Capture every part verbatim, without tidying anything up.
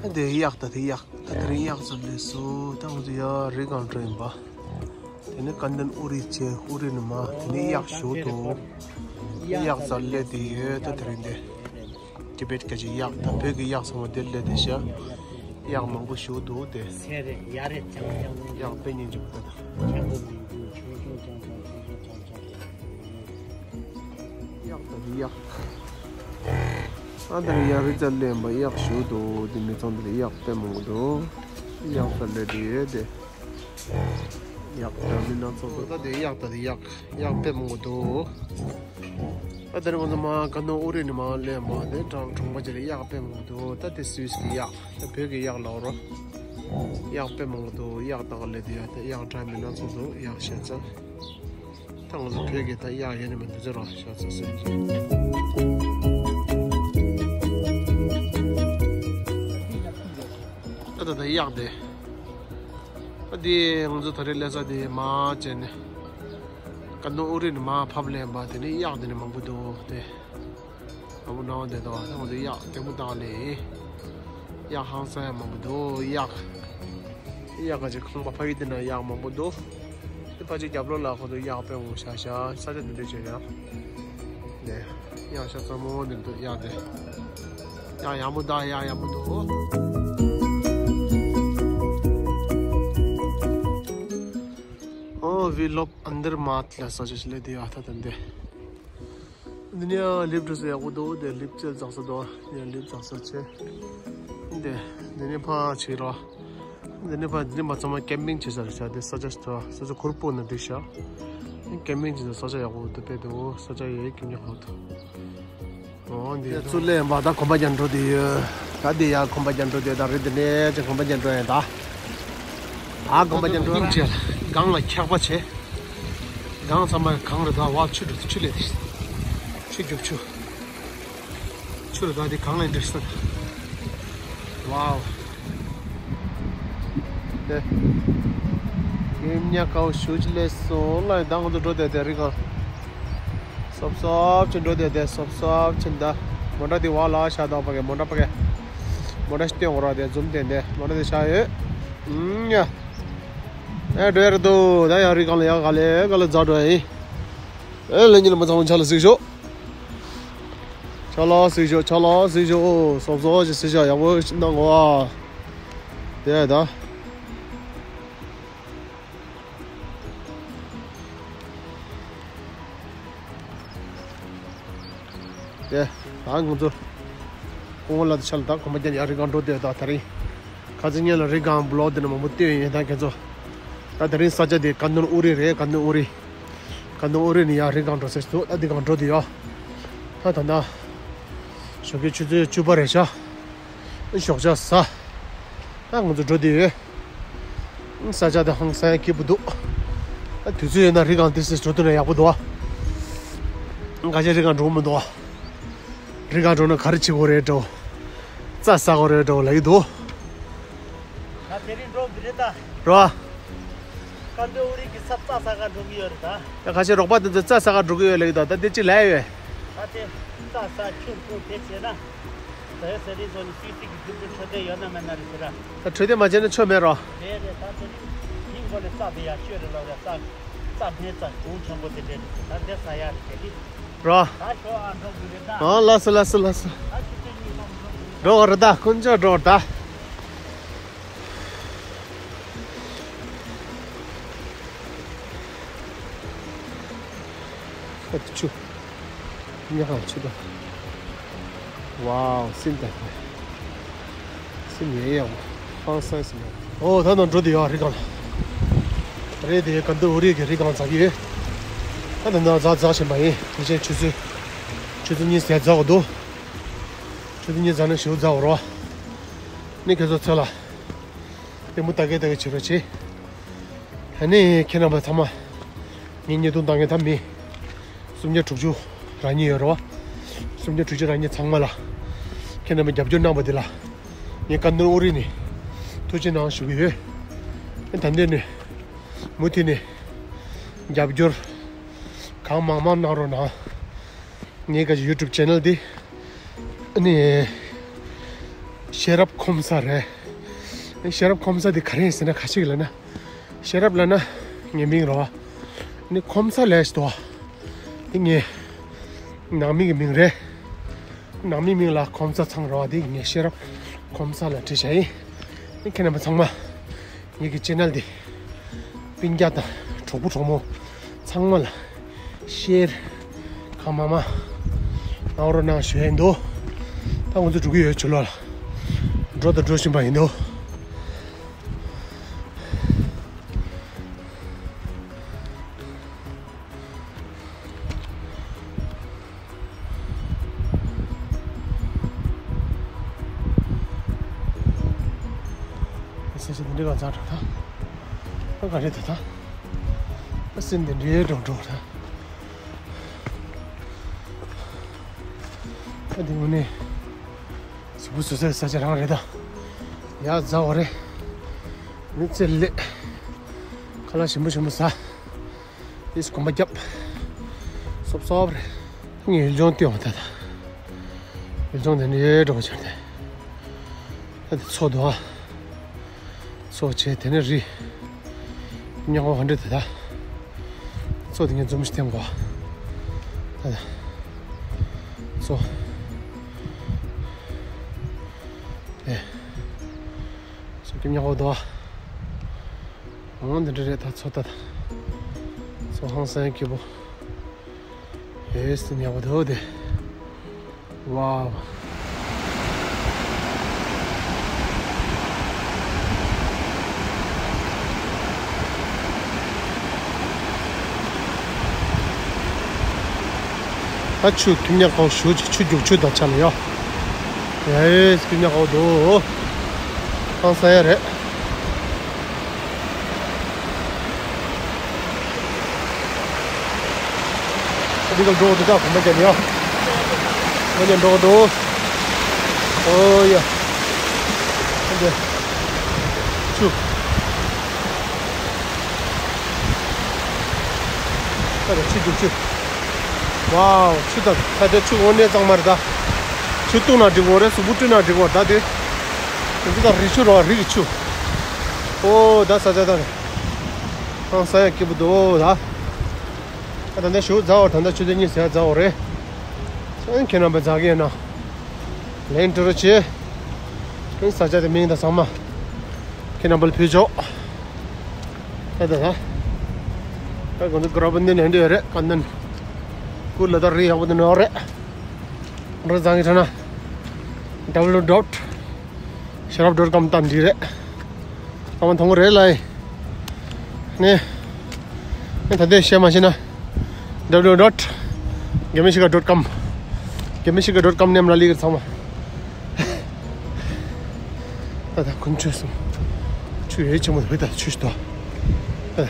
ཨ་དེ་གཡག་ད་དེ་གཡག་ད་དེ་རིང་གཡག་ཙམ་སླེབས་སོང་། ད་ང་ཚོ་ཡར་རི་སྒང་འགྲོ་ཡིན་པ། དེ་ནས་ཀན་ཏན་ཨུ་རི་བྱས། ཨུ་རི་ནས་མར་དེ་ནས་གཡག་ཞུ་འདུག་གཡག་ཙམ་སླེབས་བསྡད་ཡོད། ད་དེ་རིང་དེ་ཏི་བེད་སྐད་ཀྱི་གཡག་ད་བོད་ཀྱི་གཡག་ཚང་མ་དེར་སླེབས་བསྡད་ཤག་གཡག་མང་པོ་ཞུ་འདུག་དེ། གཡག་དཔེ་སྙིང་རྗེ་པོ་ད་ད། གཡག་ད་དེ་གཡག་ཨ་ད་རེ་ཡར་རི་རྩར་སླེབས་པ། གཡག་ཞུ་འདུག་དེ་མི་ཚང་དེར་གཡག་དཔེ་མང་པོ་འདུག་གཡག་ད་སླེབས་བསྡད་ཡོད་དེ། གཡག་འདྲ་མིན་སྣ་ཚོགས་འདུག་ད་དེ་གཡག་ད་དེ་གཡག་གཡག་དཔེ་མང་པོ་འདུག་ད་དེ་རིང་ང་ཚོ་མར་ཀན་ཏན་ཨུ་རི་ནས་མར་སླེབས་པ་དེ་གྲོང་གྲོང་པ་ཅིག་ལ་གཡག་དཔེ་མང་པོ་འདུག་ད་དེ་སུད་སི་གི་གཡག་ད་བོད་ཀྱི་གཡག་ལབ་རོ། གཡག་དཔེ་མང་པོ་འདུག་གཡག་ད་ག་སླེབས་བསྡད་ཡོད་དེ། གཡག་འདྲ་མིན་སྣ་ཚོགས་འདུག་གཡག་ཤ་ཚ། ད་ང་ཚོ་བོད་ཀྱི་ད་གཡག་ཡོད་ནི་མི་འདུག་ཟེར་རོ། ཤ་ཚ་ཟེར་གྱི། ཨ་ད་ད་གཡག་དེ། ཨ་དེ་ང་ཚོ་ད་རེས་སླེབས་ས་དེ་མར་བྱས་ནས། ཀན་ཏན་ཨུ་རི་ནས་མར་ཕབ་སླེབས་པ་དེ་ནས་གཡག་དེ་ནས་མང་པོ་འདུག་དེ། ཨ་མོ་ནང་དེ་དང་ད་ང་ཚོ་གཡག་ལྟད་མོ་བལྟ་ལེ། གཡག་ཧང་སང་ཡང་མང་པོ་འདུག་གཡག་གཡག་ག་ཅིག་ཁང་པ་ཕ་ཡུལ་དེ་ན་གཡག་མང་པོ་འདུག་དེ་ཕ་ཅིག་རྒྱབ་ལོགས་ལ་ཁོ་ཚོ་གཡག་དཔེ་མང་པོ་ཤ་ཤ་ས་ཆ་དེ་འདྲ་བྱས་ཡ། ནས་གཡག་ཤ་ཚ་མོ་འདི་འདུག་གཡག་དེ། གཡག་ཡག་མོ་ད་གཡག་ཡག་མོ་འདུག་ཨོ་ཝི་ལོབ་ཨན་དར་མཱཐ་ལ་ས་ཆ་ཞིག་ལས་དེ་ཡ་ད་དེ་འདི། འདི་ནས་ལིབ་འགྲོ་ས་ཡག་པོ་འདུག་དེ་ལིབ་ཅེ་འཛེག་ས་འདུག་ཡང་ལིབ་འཛེག་ས་ཆེ། འདི་འདི་ནས་ཕར་ཕྱིན་རོགས། འདི་ནས་ཕར་འདི་ནས་མར་ཚང་མ་ཀེམ་པིང་བྱེད་ས་རེད་ཤག་དེ་ས་ཆ་ཞིག་འདུག་ས་ཆ་གུར་སྤོ་ན་འགྲིག་ཤག་ཀེམ་པིང་བྱེད་ས་ས་ཆ་ཡག་པོ་འདུག་དཔེ་འདུག་ས་ཆ་ཡོད་ཀྱི་མྱི་ཧོ་འདུག་ཨོ་འདི་ཚུར་སླེབས་པ་ད་གོམ་པ་རྒྱག་འགྲོ་དེ་ཡོད། ད་འདི་ཡར་གོམ་པ་རྒྱག་འགྲོ་དེ་ད་རེད། འདི་ནས་ཅིག་གོམ་པ་རྒྱག་འགྲོ་ཡིན་ད། ད་གོམ་པ་རྒྱག་འགྲོ་ཡིན། སྒང་ལ་འཁྱག་པ་བྱས། སྒང་ཚང་མ་གངས་རེད་ད། བ་ཆུ་འགྲོ་ཆུ་ལས་དེ། ཆུ་རྒྱུག་ཆུ། ཆུ་རུ་ད་དེ་གང་ལ་འདྲེས་སོང་། ཝའོ། དེ། ཡེ་མྱ་ཀའོ་ཞུ་ཅི་ལས་སོང་ལ་ད་ང་ཚོ་འགྲོ་བསྡད་དེ་རི་སྒང་། སོབ་སོབ་ཅིག་འགྲོ་བསྡད་དེ་སོབ་སོབ་ཅིག་ད། མོ་ཊ་དེ་བ་ལ་ཤ་དོག་པ་གེ་མོ་ཊ་པ་གེ། མོ་ཊ་སྟོན་འོ་ར་དེ་འཛུམ་བསྟན་དེ་མོ་ཊ་དེ་ཤ་ཡོད། ཨུམ་ཡ། ཨེ་འགྲོ་ཡ་རེད་དོ། ད་ཡང་རི་སྒང་ལ་ཡང་ག་ལེ་ག་ལེ་འཛག་འགྲོ་ཡ་ཡིན། ཨེ་ལེ་ཉིན་ལ་མ་ཚང་བ་ཆ་ལ་གཟིགས་ཤོག་ཆ་ལག་གཟིགས་ཤོག་ཆ་ལག་གཟིགས་ཤོག་སོབ་སོབ་ཅིག་གཟིགས་ཤོག་ཡག་པོ་ཞིག་གནང་གོ་ཨ། དེ་ད། དེ་ད་ང་ཚོ་སྐུ་ངོ་ལ་ཆ་ལ་ད་གོམ་པ་རྒྱག་ཡ་རི་སྒང་འགྲོ་དེ་ད་དེ་རིང་། ཁ་སང་ཉིན་ལ་རི་སྒང་བི་ལོག་དེ་ནས་མང་པོ་བལྟས་ཡིན་ད་ཁྱེད་ཚོ། ད་དེ་རིང་ས་ཆ་དེ་ཀན་ཏན་ཨུ་རི་རེད། ཀན་ཏན་ཨུ་རི། ཀན་ཏན་ཨུ་རི་ནས་ཡར་རི་སྒང་འགྲོ་ས་ཞིག་འདུག་ད་འདི་སྒང་འགྲོ་དེ་ཡོད། ད་ད་ད། ཞོགས་ཀའི་ཆུ་ཚོད་བཅུ་པ་རེད་ཤག་ཞོགས་ཇ་ཟ། ད་ང་ཚོ་འགྲོ་དེ་ཡོད། ས་ཆ་དེ་ཧང་སང་སྐྱིད་པོ་འདུག་ད་དུས་ཚོད་ཡོད་ན་རི་སྒང་དེ་སེ་འགྲོ་ཐུབ་ན་ཡག་པོ་འདུག་ཁ་ཤས་རི་སྒང་འགྲོ་གི་མི་འདུག་རི་སྒང་འགྲོ་ན་ག་རེ་བྱེད་དགོས་རེད་འགྲོ། རྩྭ་ཟ་དགོས་རེད་འགྲོ་ལབ་ཀྱི་འདུག་ད་དེ་རིང་འགྲོ་གི་རེད་ད། རོ། ཀན་ཏན་ཨུ་རི་གི་ས་རྩྭ་ཟ་ག་འགྲོ་གི་ཡོད་རེད་ད། ད་ཁ་ཤས་རོགས་པ་དེ་ཚོ་རྩྭ་ཟ་ག་འགྲོ་གི་ཡོད་ལབ་ཀྱི་འདུག་ད་དེ་ཅི་ལབ་ཡོད། ད་དེ་རྩྭ་ཟ་ཆུ་འཐུང་དེ་བྱས་ན། ད་ཡོད་ས་རི་ཚོ་ནི་སུད་སི་གི་རྒྱུ་འབྲས་འཕྲོད་བསྟེན་ཡོད་ན་མེད་ན་རེད་ཟེར་ར། ད་འཕྲོད་བསྟེན་མ་བྱས་ན་ཆོ་མེད་རོ། རེད་རེད། ད་དེ་རིང་ཉིན་གོ་ནས་རྩྭ་དེ་ཡར་བཅོས་རེད་ལབ་རེད། རྩྭ་རྩྭ་སྨན་རྩྭ་གོང་ཆེན་པོ་དེ་འདྲས་རེད་ཟེར། ད་དེ་ཟ་ཡ་རེད་དེ་རེད། རོ། ད་ཞོགས་ཨ་འགྲོ་དགོས་རེད་ད། ཨ་ལགས་སོ་ལགས་སོ་ལགས་སོ། ད་ཆུ་ཚོད་གཉིས་ལྷག་འགྲོ་དགོས་རེད། འགྲོ་བ་རེད་ད། དཀོན་མཆོག་འགྲོ་བ་རེད་ད། ཨ་ཆུ། ཉག་ཆུ་དང་། ཝའོ་སིམ་ད། སིམ་ཡེ་ཡང་། ཧང་སང་སིམ་ཡང་། ཨོ་ད་ནང་འགྲོ་དེ་ཡོད་རི་སྒང་ལ། རེད་དེ་ཀན་ཏན་ཨུ་རི་གི་རི་སྒང་འཛེག་གི་ཡོད། ད་ནང་འཛེག་འཛེག་བཞིན་པ་ཡིན། དེ་བཞིན་ཆུ་ཚོད། ཆུ་ཚོད་གཉིས་ཟད་འཛེག་གི་འདུག་ཆུ་ཚོད་གཉིས་འཛེག་ན་ཞེ་པོ་འཛེག་གི་རེད། ནི་ཁྱེད་ཚོ་ཚོ་ལ། ལྟད་མོ་ལྟ་གི་ལྟ་གི་བྱེད་རོགས་བྱེད། ཨ་ནི་ཁྱེད་རྣམ་པ་ཚང་མ། ངའི་བརྙན་ཐུང་ལྟ་མཁན་ད་མི། སུམ་བརྒྱ་དྲུག་ཅུ་རང་ཉིད་ཡོད་རེད་བ། སུམ་བརྒྱ་དྲུག་ཅུ་རང་ཉིད་ཚང་མ་ལ། ཁྱེད་རྣམ་པས་རྒྱབ་སྐྱོར་གནང་བ་འདི་ལ། ངས་ཀན་ཏན་ཨུ་རི་ནས། ཐུགས་རྗེ་གནང་ཞུ་གི་ཡོད། ཨ་ད་འདི་ནས། མུ་མཐུད་ནས། རྒྱབ་སྐྱོར། གང་མང་མང་གནང་རོགས་གནང་། ངའི་ག་ཅི་ཡུ་ཊུབ་ཆེ་ནལ་འདི། ཨ་ནི། ཤེས་རབ་ཁོམ་ས་རེད། ཤེས་རབ་ཁོམ་ས་དེ་ག་རེ་ཡིན་ཟེར་ན། ཁ་ཤས་ལབ་ན། ཤེས་རབ་ལབ་ན་ངའི་མིང་རེད་བ། ནི་ཁོམ་ས་ལབ་ཡས་ཞིག་འདུག་བ། དེ་ངའི་ནང་མི་གི་མིང་རེད། ནང་མི་མིང་ལ་ཁོམ་ས་ཚང་རེད་བ། དེ་ངས་ཤེས་རབ་ཁོམ་ས་ལབ་བྲིས་བཞག་ཡིན། ནི་ཁྱེད་རྣམ་པ་ཚང་མ་ངེད་ཀྱི་ཆེ་ནལ་འདི་སྤུན་ཀྱག་དང་གྲོགས་པོ་གྲོགས་མོ་ཚང་མ་ལ་ཤེར་གང་མང་མང་གནང་རོགས་གནང་ཞུ་ཡིན་འདུག་ད་ང་ཚོ་འགྲོ་གི་ཡོད། ཕྱི་ལོགས་ལ་འགྲོ་དང་འགྲོ་བཞིན་པ་ཡིན་འདུག་ས་ཆ་འདི་འདྲའི་ག་ཚང་འགྲོ་ད། ད་ག་རེ་ད་ད། ད་སེམས་འདི་འདྲའི་འགྲོ་འགྲོ་ད། ད་འདི་དངོས་གནས་གཟུགས་པོ་བཟོ་ས་ས་ཆ་རང་རེད་ད། ཡ་ཛ་འོ་རེད། མི་ཚེ་ལེགས། ཁ་ལག་ཞིམ་པོ་ཞིམ་པོ་ཟ། ཨིས་གོམ་པ་རྒྱབ། སོབ་སོབ་རེད། ངས་ཡུལ་ལྗོངས་བལྟས་བ་ད་ད། ཡུལ་ལྗོངས་དེ་འདྲའི་འགྲོ་བ་བྱས་ཏེ། ད་དེ་མཚོ་འདུག་ཨ། མཚོ་བྱས་དེ་ནས་རི། ཉག་ག་ག་འདྲ་དེ་ད། མཚོ་དེ་ངས་འཛུམ་ཞིག་བསྟན་གོ། ད་ད། མཚོ། ཨེ། མཚོ་སྐྱིད་ཉག་ག་འདུག་ཨ། འོང་འདི་འདྲ་རེད་ད། མཚོ་ད་ད། མཚོ་ཧང་སང་སྐྱིད་པོ། ཨེ་སི་ཉག་པོ་འདུག་དེ། ཝའོ། ད་ཆུ་ཁྱིམ་ཉག་ཁོག་ཞུ་ཅིག་ཆུ་རྒྱུག་ཆུ་དང་ཆ་ལ་ཡོ། ཨེ་སི་ཉག་ཁོག་འདུག་ཧང་སང་ཡ་རེད། འདི་ག་འགྲོ་འདི་ག་གོམ་པ་རྒྱབ་ཡ། ང་ཉ་འགྲོ་འགྲོ། ཨོ་ཡ། འདི། ཆུ། ད་རེ་ཆུ་རྒྱུག་ཆུ། ཝའོ་ཆུ་དང་ད་དེ་ཆུ་དངོས་གནས་གཙང་མ་རེད་ད། ཆུ་བཏུང་ན་འགྲིག་གོ་རེད། གཟུགས་པོ་བཀྲུས་ན་འགྲིག་གོ་ད་དེ། འདི་ད་རི་ཆུ་རོ་རི་གི་ཆུ། ཨོ་ད་ས་ཆ་ད་རེད། ཨང་ས་ཡ་སྐྱིད་པོ་འདུག་ད། ཨ་ད་ནས་ཞུ་ཛ་འོ་ད་ནས་ཆུ་ཚོད་གཉིས་ཟེར་ཛ་འོ་རེད། ཨ་ཁྱེད་རྣམ་པས་ཛ་གི་ཡིན་ན། ལན་ཀྲི་རུ་ཆེ། ཨ་ས་ཆ་དེ་མིང་དང་ཚང་མ། ཁྱེད་རྣམ་པ་ལ་ཕུལ་ཆོག་ད་ད་ད། ད་གོང་དུ་གྲོགས་པོ་འདི་ནས་འདི་ཡོད་རེད་ཀ་ནན། ཀུ་ལ་ད་རི་ཡག་པོ་འདི་ནས་ཡོད་རེད། རི་ཛ་གི་ཁྲ་ན། W dot sharap dot com ད་འདི་རེད། ཨ་མ་མཐོང་གི་རེད་ལ་ཡིན། ནས། ནས་ད་ལྟའི་བཤད་མ་ཤེས་ན། W dot gameshika dot com gameshika dot com ནས་མ་ལ་ལི་གི་ཚང་མ། ད་ད་ཁུན་ཆུ་སོང་། ཆུ་ཡོད་ཆེན་མོ་བུད་ད་ཆུ་ཞིག་ཏོ། ད།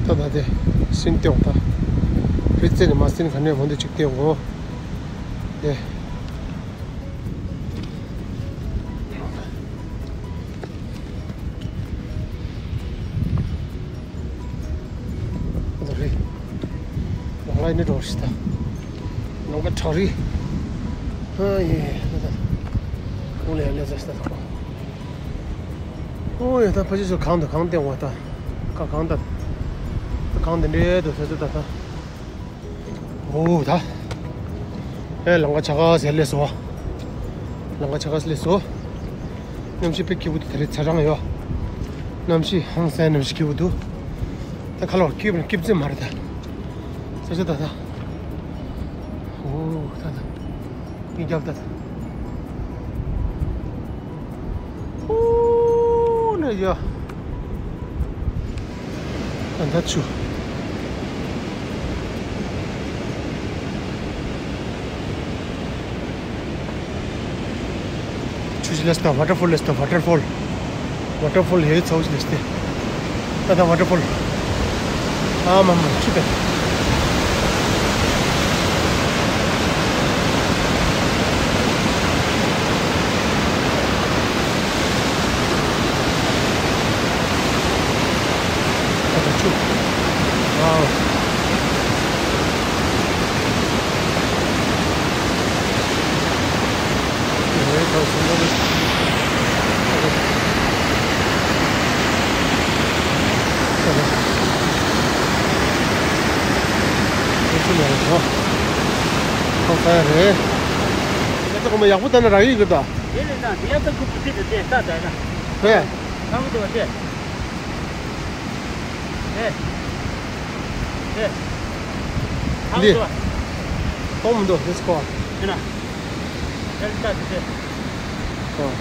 ད་ད་དེ་སིན་ཏེའོ་ད། རི་རྩེ་ནས་མ་སིན་ག་ནས་མོ་འདི་གཅིག་ཏེའོ། དེ། ཨ་ད་རེད། ལོང་ལ་ནི་འགྲོ་ཤི་ད། ལོང་ག་ཁྲག་རི། ཨ་ཡེ་ད་ད། ཁོང་ལ་ཡ་ལས་ཟ་ཤི་ད་ད། ཨོ་ཡ་ད་ཕ་ཆེ་ཚོ་གང་དུ་གང་བསྟན་བ་ད། ཀ་གང་ད། ད་གང་དེ་འདྲེ་དུ་ས་ཚོ་ད་ད། ཨོ་ད། ཨེ་ལང་ཀ་ཆ་ག་ཟེར་ལས་སོ། ལང་ཀ་ཆ་ག་ཟེར་ལས་སོ། གནམ་གཤིས་དཔེ་སྐྱིད་པོ་འདུག་ད་རེས་ཚ་གྲང་ཡོད། གནམ་གཤིས་ཧང་སང་གནམ་གཤིས་སྐྱིད་པོ་འདུག་ད་ཁ་ལོ་སྐྱིད་སྐྱིད་ཙམ་མ་རེད་ད། ས་ཆ་ད་ད། ཨོ་ད་ད། ངའི་རྒྱབ་ད་ད། ཨོ་ན་ཡ། ད་ད་ཆུ། ཆུ་ཞིག་ལས་ད་ཝ་ཊར་ཕོལ་ལས་ད་ཝ་ཊར་ཕོལ། ཝ་ཊར་ཕོལ་ཧེ་ཚའོ་ཞིག་ལས་ཏེ། ད་ད་ཝ་ཊར་ཕོལ། ཨ་མ་མ་ཆུ་པེ། ཨ་ད་ཆུ། ཨ། ཡག་པོ་ད་ན་རག་ཡིག་གི་ད། དེ་ལས་ན་དེ་ཡ་ད་ཁུ་པུ་ཏི་དེ་ད་ད་ན། ཧེ། ཁམ་དུ་དེ། དེ། དེ། ཁམ་འདི། དུ། ཁོམ་འདུག་དེ་སྐོར། དེ་ན། དེ་ལྟ་དེ་དེ། ཨོ།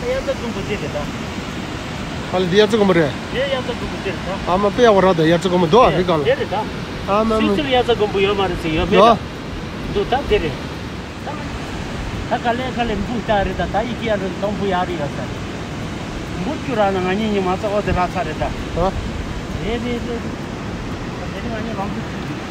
དེ་ཡ་ད་ཁུ་པུ་ཏི་དེ་ད། ཨ་ལ་འདི་ཡ་ཙི་གོ་མོ་རེད། དེ་ཡ་ད་ཁུ་པུ་ཏི་དེ་ད། ཨ་མ་དཔེ་ཡག་པོ་རག་ད་ཡ་ཙི་གོ་མོ་འདུག་ཨ་རི་ག་ལ། དེ་རེད་ད། ཨ་མ་མ། སུད་སི་ལ་ཡ་ཙི་གོ་མོ་ཡོད་མ་རེད་ཟེར་ཡོད་མེད་ད། འདུག་ད་དེ་རེད། ད་ག་ལེ་ག་ལེ་འབུ་ལྟ་རེད་ད། ད་ཡི་གེ་ཡ་རེད། དང་བུ་ཡ་རེད་ཡ་ས་རེད། འབུ་བཅུ་ར་ན་ང་གཉིས་གཉིས་མ་ཚོ་ཨོ་དེ་ར་ཚ་རེད་ད། ཨ། རེད་རེད་རེད་རེད། ད་དེ་ནི་ང་གཉིས་ལམ་དུ་ཚུད་ཀྱི།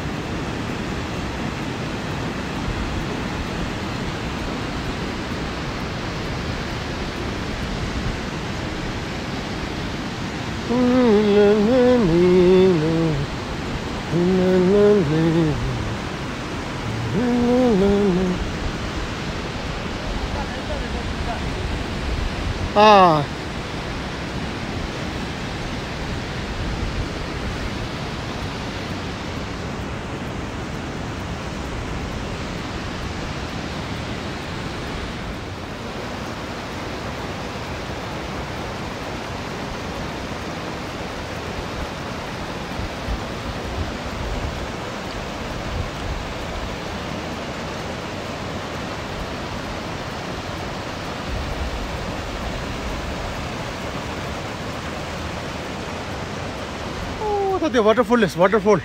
ཨ། ཨོ། ད་དེ་ཝ་ཊར་ཕོལ་ལས། ཝ་ཊར་ཕོལ།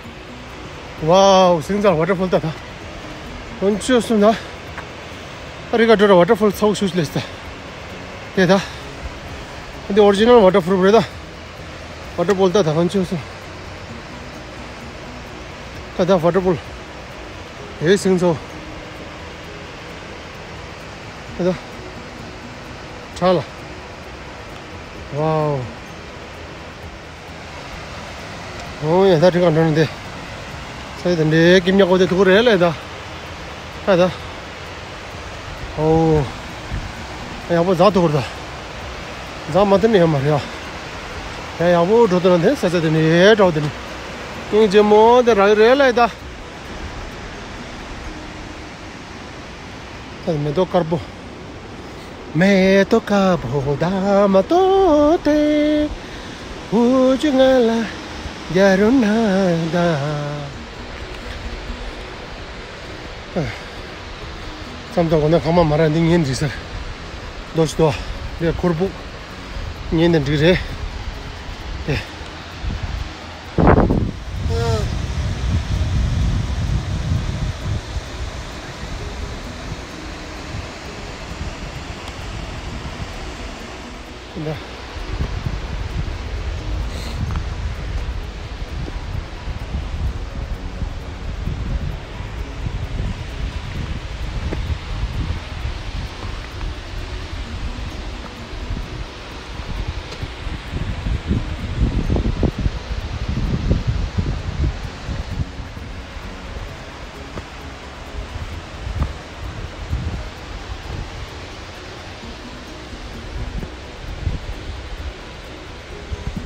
ཝའོ། སིང་ཛར་ཝ་ཊར་ཕོལ་ད་ད། འོན་ཆོས་སུ་ན། ཨ་རི་ཀ་འགྲོ་ར་ཝ་ཊར་ཕོལ་ཚ་བོ་ཞུ་ལས་ད། དེ་ད། འདི་ཨོ་རི་ཇི་ནལ་ཝ་ཊར་ཕོལ་རེད་ད། ཝ་ཊར་ཕོལ་ད་ད་འོན་ཆོས་སུ། ད་ད་ཝ་ཊར་ཕོལ། ཨེ་སིང་ཚོ། ད་ད། ཁྲ་ལ། ཝའོ། ཨོ་ཡ་ད་ཁྲི་ཁ་འགྲོ་ནི་དེ། ས་ཡི་དེ་འདྲའི་སྐྱིབ་ཉག་གོ་དེ་ཐུག་རེད་ལས་ད། ཨ་ད། ཨོ། ཡག་པོ་ཛ་ཐུག་རེད་ད། ཛ་མ་ཐུག་ནི་ཡོད་མ་རེད་ཡ། ཡ་ཡག་པོ་འགྲོ་ཐུག་ན་དེ་ས་ས་དེ་ནི་འདྲ་བོ་དེ་ནི། སྙིང་རྗེ་མོ་དེ་རག་རེད་ལས་ད། ད་མེ་ཏོག་དཀར་པོ། མེ་ཏོག་དཀར་པོ་འདབ་མ་བཏོག་སྟེ། འུ་ཅུ་ང་ལ་རྒྱ་རུ་ན་ད། མཚམས་དང་གོ་ན་ཁང་མ་མ་ར་འདི་ངན་འགྲིག་ཟེར། རྡོ་ཞིག་དོ། འདི་ཁོར་བུག་ངན་དང་འགྲིག་རེད། དེ།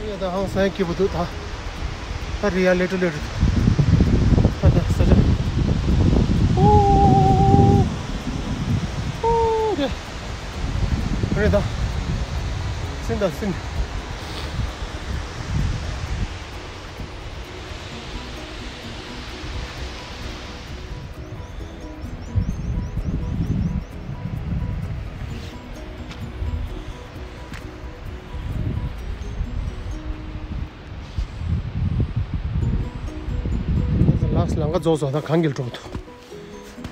ཡ་ད་ཧང་སང་སྐྱིད་པོ་འདུག་ད། ད་རི་ཡ་ལེ་ཏྲོ་ལེ་ཏྲོ། ད་ད་ས་ཆ། ཨོ། ཨོ་རེད། རེད་ད། སིན་ད་སིན། ལགས་ལམ་ཁ་རྫོགས་སོང་། ད་གངས་འགྱེལ་འགྲོ་འདུག་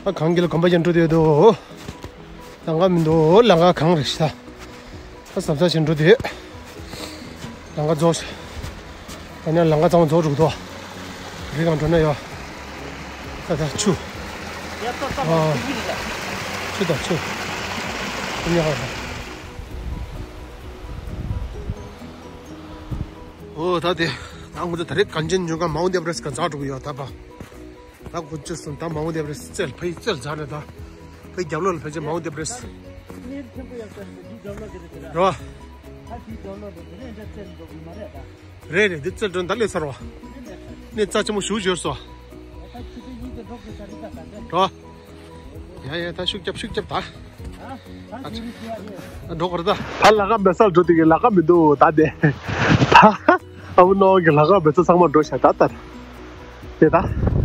ཨ་གངས་འགྱེལ་གོམ་པ་ཅན་འགྲོ་འདུག་ད་ང་མི་འདུག་ལམ་ཁ་གངས་རེད་ཤག་ད་ཟབ་ཟབ་བྱས་འགྲོ་འདུག་ལམ་ཁ་རྫོགས་སོང་། ཡང་ན་ལམ་ཁ་ཚང་མ་རྫོགས་འགྲོ་གི་འདུག་རི་སྒང་འགྲོ་ན་ཡོད། ད་ད་ཆུ། ཨ། ཆུ་དང་ཆུ། ཉག་ག་ཨོ་ད་དེ། ད་ང་ཚོ་ད་རེས་གངས་ཅན་ལྗོངས་མཁར་མའུན་ཏི་ཨེ་ཝ་རེ་སི་ག་འཛེགས་འགྲོ་གི་ཡོད་ད་པ། ད་ཀུན་སྤྱོད་སོང་ད་མའུན་ཏི་ཨེ་ཝ་རེ་སི་རྩེ་ལ་ཕ་ཡི་རྩེ་ལ་འཛེགས་ནས་ད། ཕ་ཡི་རྒྱབ་ལོགས་ལ་ཕལ་ཆེར་མའུན་ཏི་ཨེ་ཝ་རེ་སི། རོ། རེད་རེད་འདི་རྩེ་འགྲོ་ད་སླེབས་ཚར་བ། གནས་རྩ་ཆེན་པོ་ཞུ་བཞུར་སོ། རོ། ཡ་ཡ་ད་ཤུགས་རྒྱབ་ཤུགས་རྒྱབ་ད། འགྲོ་གར་ད། ད་ལ་ཁ་མེད་སར་འགྲོ་དེ་གི་ལ་ཁ་མི་འདུག་ད་དེ། ད། ཨ་བུ་ནོ་གི་ལ་ཁ་མེད་ས་ཚང་མ་འགྲོ་ཤག་ད་ལྟར། དེ་ད།